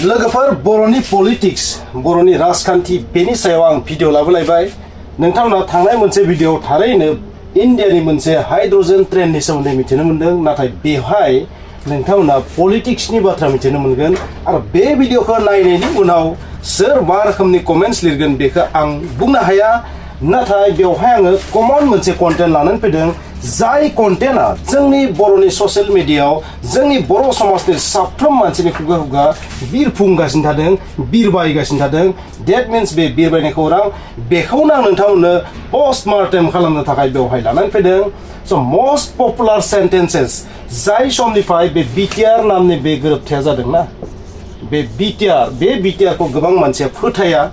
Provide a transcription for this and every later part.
लोगोफोर बर'नि पलिटिक्स बर'नि राजखान्थि बेनि सायाव आं भिडिअ लाबोलायबाय नोंथांमोना थांनाय मोनसे भिडिअ थारैनो इन्डियानि मोनसे हाइड्रोजन ट्रेननि सोमोन्दै मिथिनो मोनदों नाथाय बेवहाय नोंथांमोना पलिटिक्सनि बाथ्रा मिथिनो मोनगोन आरो बे भिडिअखौ नायनायनि उनाव सोर मा रोखोमनि कमेन्ट्स लिरगोन बेखौ आं बुंनो हाया नाथाय बेवहाय आङो कमन मोनसे कन्टेन्ट लानानै फैदों जाय कन्टेन्टआ जोंनि बर'नि ससियेल मिडियायाव जोंनि बर' समाजनि साफ्रोम मानसिनि खुगा खुगा बिरफुंगासिनो थादों बिरबायगासिनो थादों डेट मिन्स बे बिरबायनायखौ बेखौनो आं नोंथांमोननो पस्टमार्टेम खालामनो थाखाय बेवहाय लानानै फैदों स' मस्ट पपुलार सेन्टेन्सेस जाय समनिफ्राय बे बिटिआर नामनि बे गोरोबथाया जादोंना बे बिटिआरखौ गोबां मानसिया फोथाया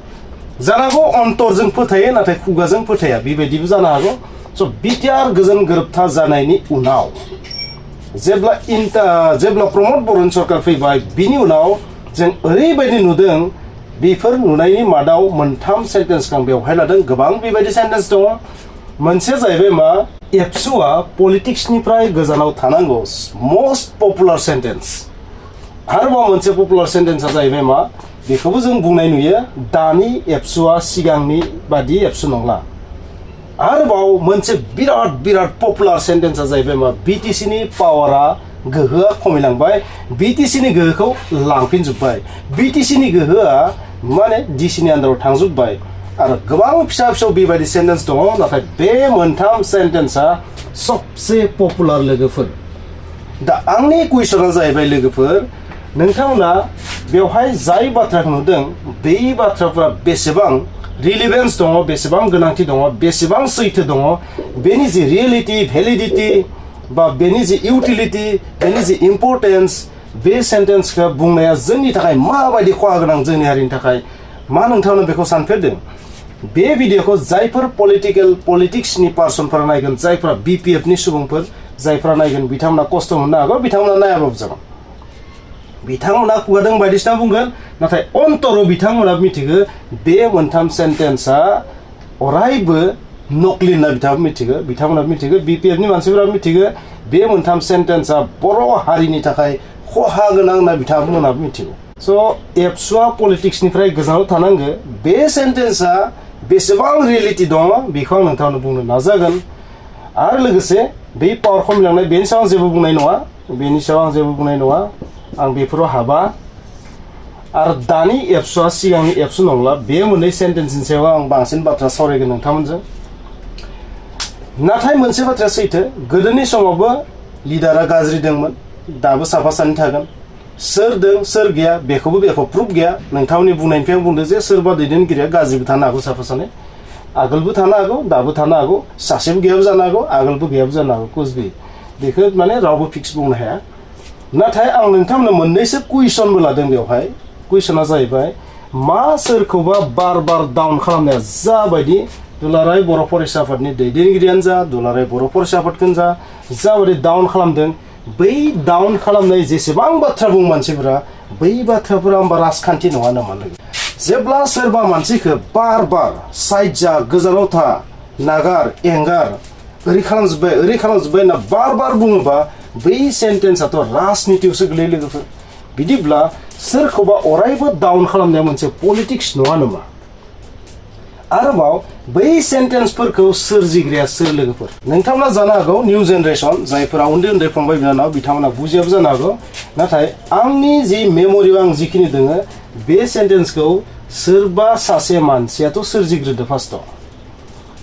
जानो हागौ अन्तरजों फोथायो नाथाय खुगाजों फोथाया बेबायदिबो जानो हागौ स' बिटिआर गोजोन गोरोबथा जानायनि उनाव जेब्ला प्रमद बर'नि सरकार फैबाय बिनि उनाव जों ओरैबायदि नुदों बेफोर नुनायनि मादाव मोनथाम सेन्टेन्सखौ आं बेवहाय लादों गोबां बेबायदि सेन्टेन्स दङ मोनसेया जाहैबाय मा एबसुआ पलिटिक्सनिफ्राय गोजानाव थानांगौ मस्ट पपुलार सेन्टेन्स आरोबाव मोनसे पपुलार सेन्टेन्सआ जाहैबाय मा बेखौबो जों बुंनाय नुयो दानि एबसुआ सिगांनि बादि एबसु नंला आरोबाव मोनसे बिराद पपुलार सेन्टेन्सआ जाहैबाय मा बिटिसिनि पावारा गोहोआ खमायलांबाय बिटिसिनि गोहोखौ लांफिनजोब्बाय बिटिसिनि गोहोआ माने डिसिनि आन्दाराव थांजोब्बाय आरो गोबां फिसा फिसौ बेबायदि सेन्टेन्स दङ नाथाय बे मोनथाम सेन्टेन्सआ सबसे पपुलार लोगोफोर दा आंनि कुइसना जाहैबाय लोगोफोर नोंथांमोना बेवहाय जाय बाथ्राखौ नुदों बे बाथ्राफ्रा बेसेबां रिलेभेन्स दङ बेसेबां गोनांथि दङ बेसेबां सैथो दङ बेनि जि रियेलिटि भेलिडिटि बा बेनि जि इउटिलिटि बेनि जि इम्पर्टेन्स बे सेन्टेन्सखौ बुंनाया जोंनि थाखाय माबायदि खहा गोनां जोंनि हारिनि थाखाय मा नोंथांमोना बेखौ सानफेरदों बे भिडिअखौ जायफोर पलिटिक्सनि पार्सनफोरा नायगोन जायफोरा बिपिएफनि सुबुंफोर जायफोरा नायगोन बिथांमोना खस्थ' मोननो हागौ बिथांमोना नायाबाबो जागोन बिथांमोना खुगादों बायदिसिना बुंगोन नाथाय अन्तराव बिथांमोना मिथिगो बे मोनथाम सेन्टेन्सआ अरायबो नकलि होनना बिथांमोना मिथिगो बिपिएफनि मानसिफोरा मिथिगो बे मोनथाम सेन्टेन्सआ बर' हारिनि थाखाय खहा गोनां होनना बिथांमोना मिथिगौ स' एबसुआ पलिटिक्सनिफ्राय गोजानाव थानांगो बे सेन्टेन्सआ बेसेबां रियेलिटि दङ बेखौ आं नोंथांनो बुंनो नाजागोन आरो लोगोसे बे पावार खमायलांनाय बेनि सायाव आं जेबो बुंनाय नङा आं बेफोराव हाबा आरो दानि एबसुआ सिगांनि एबसु नंला बे मोननै सेन्टेन्सनि सायाव आं बांसिन बाथ्रा सावरायगोन नोंथांमोनजों नाथाय मोनसे बाथ्राया सैथो गोदोनि समावबो लिडारा गाज्रि दंमोन दाबो साफा सानै थागोन सोर दं सोर गैया बेखौ प्रुफ गैया नोंथांमोननि बुंनायनिफ्राय आं बुंदों जे सोरबा दैदेनगिरिया गाज्रिबो थानो हागौ साफा सानै आगोलबो थानो हागौ दाबो थानो हागौ सासेबो गैयाबो जानो हागौ आगोलबो गैयाबो जानो हागौ कुचबि बेखौ माने रावबो फिक्स बुंनो हाया नाथाय आं नोंथांमोननो मोननैसो कुइसनबो लादों बेवहाय कुइसना जाहैबाय मा सोरखौबा बार डाउन खालामनाया जाबायदि दुलाराय बर' फरायसा आफादनि दैदेनगिरियानो जा दुलाराय बर' फरायसा आफादखौनो जाबायदि डाउन खालामदों बै डाउन खालामनाय जेसेबां बाथ्रा बुं मानसिफोरा बै बाथ्राफोरा होमबा राजखान्थि नङा नामा लोगो जेब्ला सोरबा मानसिखौ बार साइड जा गोजानाव था नागार एंगार ओरै खालामजोब्बाय होनना बार बुङोबा बै सेन्टेन्सआथ' राजनितियावसो गोलैयो लोगोफोर बिदिब्ला सोरखौबा अरायबो डाउन खालामनाया मोनसे पलिटिक्स नङा नामा आरोबाव बै सेन्टेन्सफोरखौ सोरजिग्राया सोर लोगोफोर नोंथांमोना जानो हागौ निउ जेनेरेसन जायफोरा उन्दै फंबाय बिनानाव बिथांमोना बुजियाबो जानो हागौ नाथाय आंनि जि मेम'रियाव आं जिखिनि दोङो बे सेन्टेन्सखौ सोरबा सासे मानसियाथ' सोरजिग्रोदो फार्स्टआव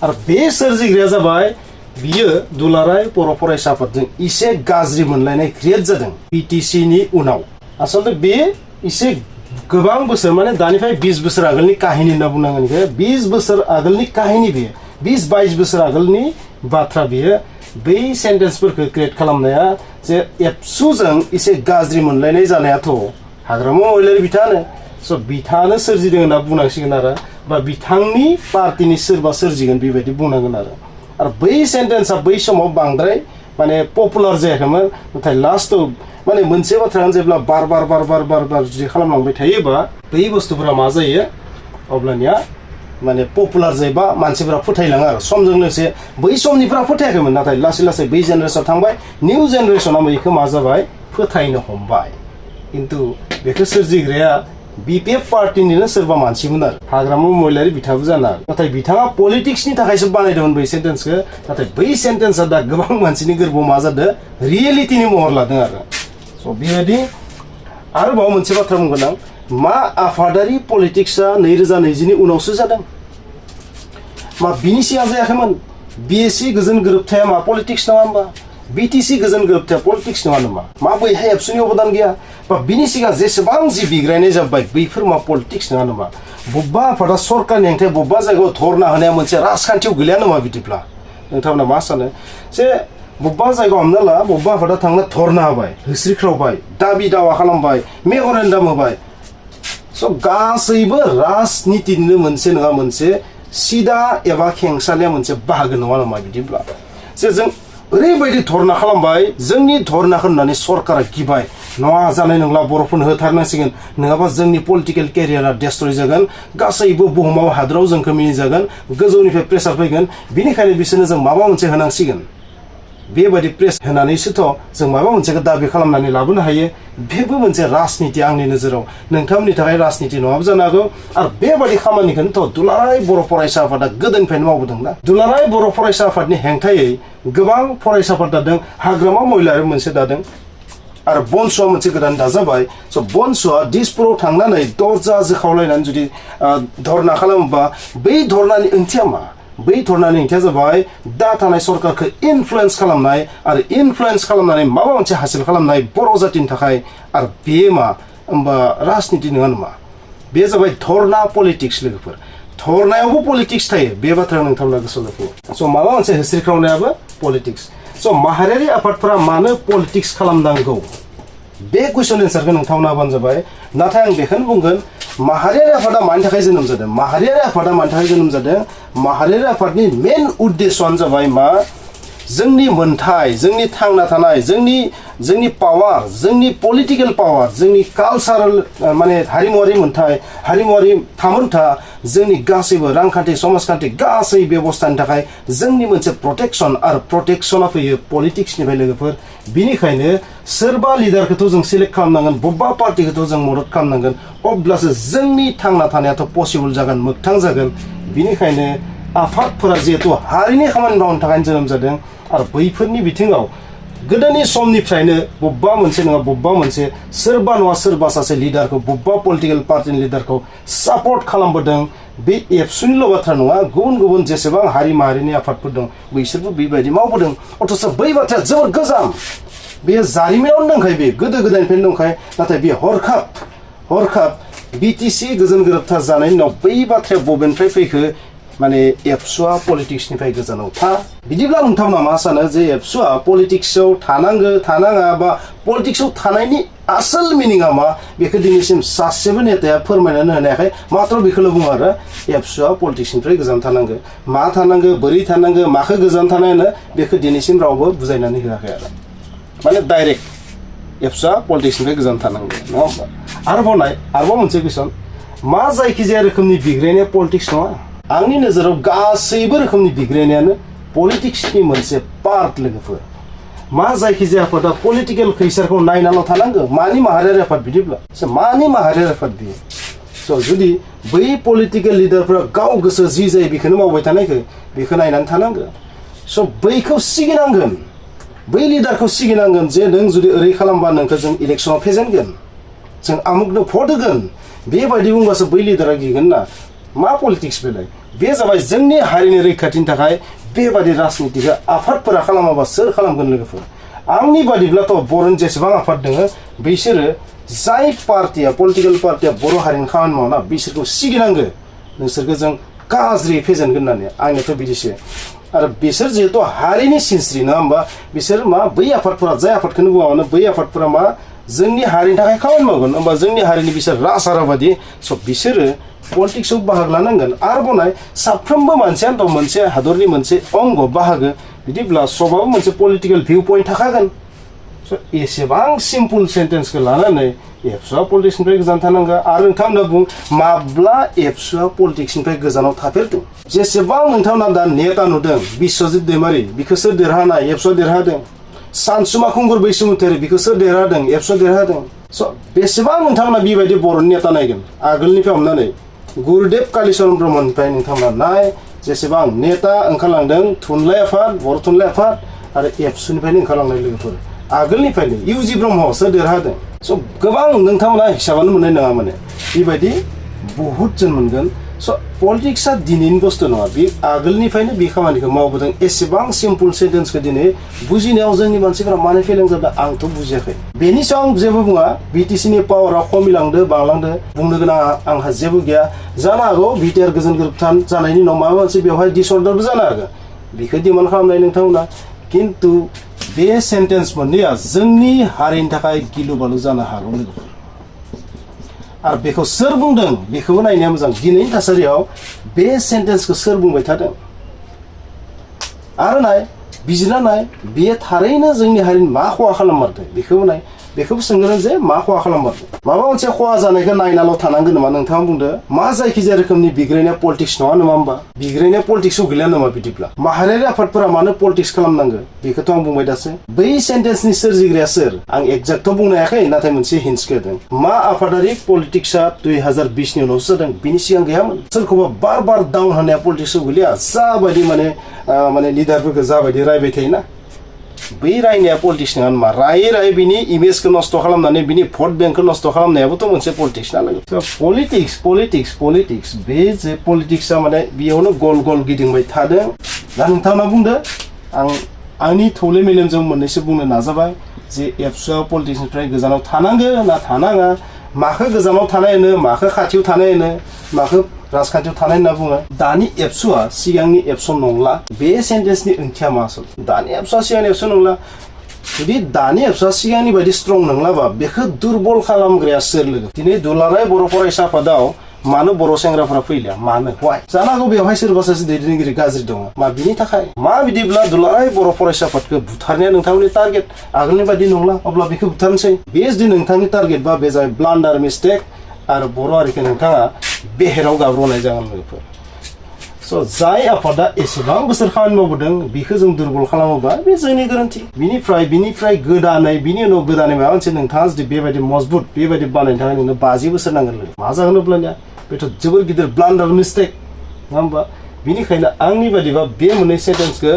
आरो बे सोरजिग्राया जाबाय बियो दुलाराय बर' फरायसा आफादजों एसे गाज्रि मोनलायनाय क्रिएट जादों बिटिसिनि उनाव आसलते बे एसे गोबां बोसोर माने दानिफ्राय 20 बोसोर आगोलनि काहिनी होनना बुंनांगोन बेखौ 20 बोसोर आगोलनि काहिनी बेयो 20-22 बोसोर आगोलनि बाथ्रा बेयो बै सेन्टेन्सफोरखौ क्रिएट खालामनाया जे एबसुजों एसे गाज्रि मोनलायनाय जानायाथ' हाग्रामा महिलारि बिथाङानो स' बिथाङानो सोरजिदों होनना बुंनांसिगोन आरो बा बिथांनि पार्टिनि सोरबा सोरजिगोन बेबायदि बुंनांगोन आरो बै सेन्टेन्सआ बै समाव बांद्राय माने पपुलार जायाखैमोन नाथाय लास्टआव माने मोनसे बाथ्रायानो जेब्ला बार जुदि खालामलांबाय थायोबा बै बुस्थुफोरा मा जायो अब्लानिया माने पपुलार जायोबा मानसिफोरा फोथायलाङो आरो समजों लोगोसे बै समनिफ्रा फोथायाखैमोन नाथाय लासै बै जेनेरेसन थांबाय निउ जेनेरेसना बेखौ मा जाबाय फोथायनो हमबाय स' बेनिखायनो लोगोफोर खिन्थु बेखौ सोरजिग्राया BPF पार्टीनिनो सोरबा मानसिमोन आरो हाग्रामा महिलारि बिथाबो जानो हागौ नाथाय बिथाङा पलिटिक्सनि थाखायसो बानायदोंमोन बै सेन्टेन्सखौ नाथाय बै सेन्टेन्सआ दा गोबां मानसिनि गोरबोआव मा जादों रियेलिटिनि महर लादों आरो स' बेबायदि आरोबाव मोनसे बाथ्रा बुंगोन आं मा आफादारि पलिटिक्सआ 2020नि उनावसो जादों मा बिनि सिगां जायाखैमोन BSc गोजोन गोरोबथाया मा पलिटिक्स नङा होमबा BTC गोजोन गोरोबथाया पलिटिक्स नङा नामा मा बैहाय एबसुनि अबदान गैया बा बिनि सिगां जेसेबां जि बिग्रायनाय जाबाय बैफोर मा पलिटिक्स नङा नामा बबेबा आफादा सरकारनि हेंथायै बबेबा जायगायाव धरना होनाया मोनसे राजखान्थियाव गोलैया नामा बिदिब्ला नोंथांमोना मा सानो जे बबेबा जायगायाव हमना ला बबेबा आफादा थांना धरना होबाय होस्रिख्रावबाय दाबि दावा खालामबाय मेम'रेन्डाम होबाय स' गासैबो राजनितिनिनो मोनसे नङा मोनसे सिदा एबा खेंसालिया मोनसे बाहागो नङा नामा बिदिब्ला जे जों ओरैबायदि धरना खालामबाय जोंनि धरनाखौ होननानै सरकारा गिबाय नङा जानाय नंला बर'फोरनो होथारनांसिगोन नङाबा जोंनि पलिटिकेल केरियारा डेस्ट्रय जागोन गासैबो बुहुमाव हादराव जोंखौ मिनिजागोन गोजौनिफ्राय प्रेसार फैगोन बिनिखायनो बिसोरनो जों माबा मोनसे होनांसिगोन बेबायदि प्रेस होनानैसोथ' जों माबा मोनसेखौ दाबि खालामनानै लाबोनो हायो बेबो मोनसे राजनिति आंनि नोजोराव नोंथांमोननि थाखाय राजनिति नङाबो जानो हागौ आरो बेबायदि खामानिखौनोथ' दुलाराय बर' फरायसा आफादा गोदोनिफ्रायनो मावबोदोंना दुलाराय बर' फरायसा आफादनि हेंथायै गोबां फरायसाफोर दादों हाग्रामा महिलारि मोनसे दादों आरो बनसुआ मोनसे गोदान दाजाबाय स' बनसुआ दिसपुराव थांनानै दरजा जोखावलायनानै जुदि धरना खालामोबा बै धरनानि ओंथिया मा बै धरनानि ओंथिया जाबाय दा थानाय सरकारखौ इनफ्लुयेन्स खालामनाय आरो इनफ्लुयेन्स खालामनानै माबा मोनसे हासिल खालामनाय बर' जातिनि थाखाय आरो बे मा होमबा राजनिति नङा नामा बे जाबाय धरना पलिटिक्स लोगोफोर धरनायावबो पलिटिक्स थायो बे बाथ्राखौ नोंथांमोना गोसोआव लाखियो स' माबा मोनसे होस्रिख्रावनायाबो पलिटिक्स स' माहारियारि आफादफोरा मानो पलिटिक्स खालामनांगौ बे कुइसन एन्सारखौ नोंथांमोना होबानो जाबाय नाथाय आं बेखौनो बुंगोन माहारियारि आफादा मानि थाखाय जोनोम जादों माहारियारि आफादा मानि थाखाय जोनोम जादों माहारियारि आफादनि मेन उद्देश्यआनो जाबाय मा जोंनि मोनथाय जोंनि थांना थानाय जोंनि पावार जोंनि पलिटिकेल पावार जोंनि कालचारेल माने हारिमुवारि मोनथाय हारिमुवारि थामोनथा जोंनि गासैबो रांखान्थि समाजखान्थि गासै बेबस्थानि थाखाय जोंनि मोनसे प्रटेक्शन आरो प्रटेक्शना फैयो पलिटिक्सनिफ्राय लोगोफोर बिनिखायनो सोरबा लिडारखौथ' जों सिलेक्ट खालामनांगोन बबेबा पार्टिखौथ' जों मदद खालामनांगोन अब्लासो जोंनि थांना थानायाथ' पसिबल जागोन मोगथां जागोन बिनिखायनो आफादफोरा जिहेतु हारिनि खामानि मावनो थाखाय जोनोम जादों आरो बैफोरनि बिथिङाव गोदोनि समनिफ्रायनो बबेबा मोनसे नङा बबेबा मोनसे सोरबा नङा सोरबा सासे लिडारखौ बबेबा पलिटिकेल पार्टिनि लिडारखौ सापर्ट खालामबोदों बे एबसुनिल' बाथ्रा नङा गुबुन गुबुन जेसेबां हारि माहारिनि आफादफोर दं बैसोरबो बेबायदि मावबोदों अथ'स बै बाथ्राया जोबोद गोजाम बेयो जारिमिनावनो दंखायो बे गोदो गोदायनिफ्रायनो दंखायो नाथाय बे हरखाब BTC गोजोन गोरोबथा जानायनि उनाव बै बाथ्राया बबेनिफ्राय फैखो माने एबसुआ पलिटिक्सनिफ्राय गोजानाव था बिदिब्ला नोंथांमोना मा सानो जे एबसुआ पलिटिक्सआव थानांगौ थानाङा बा पलिटिक्सआव थानायनि आसोल मिनिङा मा बेखौ दिनैसिम सासेबो नेताया फोरमायनानै होनो हायाखै मात्र बेखौल' बुङो आरो एबसुआ पलिटिक्सनिफ्राय गोजान थानांगौ मा थानांगौ बोरै थानांगौ माखौ गोजान थानाय होनो बेखौ दिनैसिम रावबो बुजायनानै होआखै आरो माने डाइरेक्ट एबसुआ पलिटिक्सनिफ्राय गोजान थानांगौ नङा होमबा आरोबाव मोनसे कुइसन मा जायखिजाया रोखोमनि बिग्रायनाया पलिटिक्स नङा आंनि नोजोराव गासैबो रोखोमनि बिग्रायनायानो पलिटिक्सनि मोनसे पार्ट लोगोफोर मा जायखिजाया आफादा पलिटिकेल खैसारखौ नायनाल' थानांगौ मानि माहारियारि आफाद बिदिब्ला मानि माहारियारि आफाद बियो स' जुदि बै पलिटिकेल लिडारफोरा गाव गोसो जि जायो बेखौनो मावबाय थानायखौ बेखौ नायनानै थानांगौ स' बैखौ सिगिनांगोन बै लिडारखौ सिगिनांगोन जे नों जुदि ओरै खालामबा नोंखौ जों इलेक्सनाव फेजेनगोन जों आमुकनो भट होगोन बेबायदि बुंबासो बै लिडारा गिगोन ना मा पलिटिक्स बेलाय बे जाबाय जोंनि हारिनि रैखाथिनि थाखाय बेबादि राजनितिखौ आफादफोरा खालामाबा सोर खालामगोन लोगोफोर आंनि बादिब्लाथ' बर'नि जेसेबां आफाद दङ बिसोरो जाय पार्टिया पलिटिकेल पार्टिया बर' हारिनि खामानि मावना बिसोरखौ सिगिनांगौ नोंसोरखौ जों गाज्रि फेजेनगोन होननानै आंनिथ' बिदिसो आरो बिसोर जिहेतु हारिनि सिनस्रि नङा होमबा बिसोर मा बै आफादफोरा जाय आफादखौनो बुङा मानो बै आफादफोरा मा जोंनि हारिनि थाखाय खामानि मावगोन होमबा जोंनि हारिनि बिसोर राजहाराबादि स' बिसोरो पलिटिक्सआव बाहागो लानांगोन आरोबाव नाय साफ्रोमबो मानसियानोथ' मोनसे हादरनि मोनसे अंग बाहागो बिदिब्ला सबाबो मोनसे पलिटिकेल भिउ पइन्ट थाखागोन स' एसेबां सिम्पल सेन्टेन्सखौ लानानै एबसुआ पलिटिक्सनिफ्राय गोजान थानांगौ आरो नोंथांमोना बुं माब्ला एबसुआ पलिटिक्सनिफ्राय गोजानाव थाफेरदों जेसेबां नोंथांमोना दा नेता नुदों बिश्वजित दैमारि बिखौ सोर देरहानाय एबसुआ देरहादों सानसुमा खुंगुर बैसुमुतियारि बिखौ सोर देरहादों एबसुआ देरहादों स' बेसेबां नोंथांमोना बेबायदि बर'नि नेता नायगोन आगोलनिफ्राय हमनानै गुरुदेव कालिचरन ब्रह्मनिफ्राय नोंथांमोना नाय जेसेबां नेता ओंखारलांदों थुनलाइ आफाद बर' थुनलाइ आफाद आरो एबसुनिफ्रायनो ओंखारलांनाय लोगोफोर आगोलनिफ्रायनो इउजि ब्रह्मसो देरहादों स' गोबां नोंथांमोना हिसाबानो मोननाय नङा माने बेबायदि बहुद जों मोनगोन स' पलिटिक्सआ दिनैनि बुस्थु नङा बे आगोलनिफ्रायनो बे खामानिखौ मावबोदों एसेबां सिम्पल सेन्टेन्सखौ दिनै बुजिनायाव जोंनि मानसिफोरा मानो फेलें जादों आंथ' बुजियाखै बेनि सायाव आं जेबो बुङा बिटिसिनि पावारा खमिलांदो बांलांदो बुंनो गोनां आंहा जेबो गैया जानो हागौ बिटिआर गोजोन गोरोबथान जानायनि उनाव माबा मोनसे बेवहाय डिसअर्डारबो जानो हागौ बेखौ डिमान्ड खालामनाय नोंथांमोना खिन्थु बे सेन्टेन्स मोननैया जोंनि हारिनि थाखाय गिलु बालु जानो हागौ लोगोफोर आरो बेखौ सोर बुंदों बेखौबो नायनाया मोजां दिनैनि थासारियाव बे सेन्टेन्सखौ सोर बुंबाय थादों आरो नाय बिजिरना नाय बेयो थारैनो जोंनि हारिनि मा खहा खालाममारदों बेखौबो नाय बेखौबो सोंगोन जे मा खहा खालाममारदों माबा मोनसे खहा जानायखौ नायनाल' थानांगोन नामा नोंथाङा बुंदो मा जायखिजाया रोखोमनि बिग्रायनाय पलिटिक्स नङा नामा होमबा बिग्रायनाय पलिटिक्सआव गैला नामा बिदिब्ला माहारियारि आफादफोरा मानो पलिटिक्स खालामनांगौ बेखौथ' आं बुंबाय दासो बै सेन्टेन्सनि सोरजिग्राया सोर आं एक्जेक्टथ' बुंनो हायाखै नाथाय मोनसे हिन्ट्स होदों मा आफादारि पलिटिक्सआ 2020नि उनावसो जादों बिनि सिगां गैयामोन सोरखौबा बार बार डाउन होनाया पलिटिक्सआव गैलिया जाबायदि माने लिडारफोरखौ जाबायदि रायबाय थायोना बै रायनाया पलिटिक्स नङा होनबा रायै रायै बिनि इमेजखौ नस्थ' खालामनानै बिनि भट बेंकखौ नस्थ' खालामनायाबोथ' मोनसे पलिटिक्स ना लोगो पलिटिक्स बे जे पलिटिक्सआ माने बेयावनो गल गल गिदिंबाय थादों दा नोंथांमोना बुंदो आंनि थौले मेलेमजों मोननैसो बुंनो नाजाबाय जे एबसुआ पलिटिक्सनिफ्राय गोजानाव थानांगो ना थानाङा माखौ गोजानाव थानाय होनो माखौ खाथियाव थानाय होनो माखौ राजखान्थियाव थानाय होनना बुङो दानि एबसुआ सिगांनि एबसु नंला बे सेन्टेन्सनि ओंथिया मा आसल दानि एबसुआ सिगांनि एबसु नंला जुदि दानि एबसुआ सिगांनि बायदि स्ट्रं नंलाबा बेखौ दुरबल खालामग्राया सोर लोगो दिनै दुलाराय बर' फरायसा आफादाव मानो बर' सेंग्राफोरा फैलिया मानो वाइ जानो हागौ बेवहाय सोरबा सासे दैदेनगिरि गाज्रि दङ मा बिनि थाखाय मा बिदिब्ला दुलाराय बर' फरायसा आफादखौ बुथारनाया नोंथांनि टारगेट आगोलनि बायदि नंला अब्ला बेखौ बुथारनोसै बे जुदि नोंथांनि टारगेट बा बे जाबाय ब्लान्डार मिस्टेक आरो बर' हारिखौ नोंथाङा बेहेराव गाब्र'नाय जागोन लोगोफोर स' जाय आफादा एसेबां बोसोर खामानि मावबोदों बेखौ जों दुरबल खालामोबा बे जोंनि गोरोन्थि बिनिफ्राय गोदानै बिनि उनाव गोदानै माबा मोनसे नोंथाङा जुदि बेबायदि मजबुत बेबायदि बानायनो थाखाय नोंनो 50 बोसोर नांगोन लोगो मा जागोन अब्लानिया बेथ' जोबोर गिदिर ब्लान्डार मिस्टेक नङा होमबा बेनिखायनो आंनि बायदिबा बे मोननै सेन्टेन्सखौ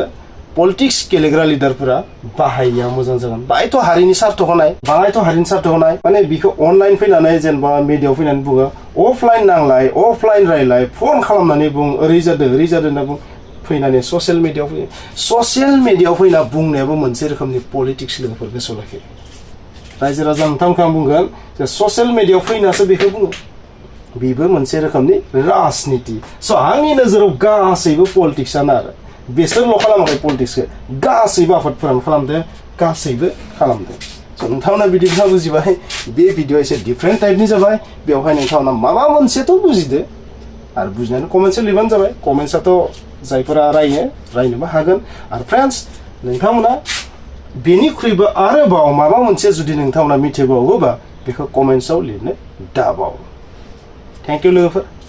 पलिटिक्स गेलेग्रा लिडारफोरा बाहायनाया मोजां जागोन बाहायथ' हारिनि सार्थखौ नाय बाहायथ' हारिनि सार्थखौ नाय माने बेखौ अनलाइन फैनानै जेनेबा मिडियायाव फैनानै बुङो अफलाइन नांलाय अफलाइन रायलाय फन खालामनानै बुं ओरै जादों होनना बुं फैनानै ससियेल मिडियायाव फैना बुंनायाबो मोनसे रोखोमनि पलिटिक्स लोगोफोर गोसोआव लाखि रायजो राजा नोंथांमोनखौ आं बुंगोन जे ससियेल मिडियायाव फैनासो बेखौ बुङो बेबो मोनसे रोखोमनि राजनिति स' आंनि नोजोराव गासैबो पलिटिक्सआनो आरो बेसोरल' खालामाखै पलिटिक्सखौ गासैबो आफादफोरानो खालामदों गासैबो खालामदों स' नोंथांमोना बिदिब्ला बुजिबाय बे भिडिअ एसे डिफरेन्ट टाइपनि जाबाय बेवहाय नोंथांमोना माबा मोनसेथ' बुजिदो आरो बुजिनानै कमेन्टसो लिरबानो जाबाय कमेन्टसाथ' जायफोरा रायनोबो हागोन आरो फ्रेन्ड्स नोंथांमोना बेनिख्रुइबो आरोबाव माबा मोनसे जुदि नोंथांमोना मिथिबावोबा बेखौ कमेन्टसाव लिरनो दाबाव थेंक इउ लोगोफोर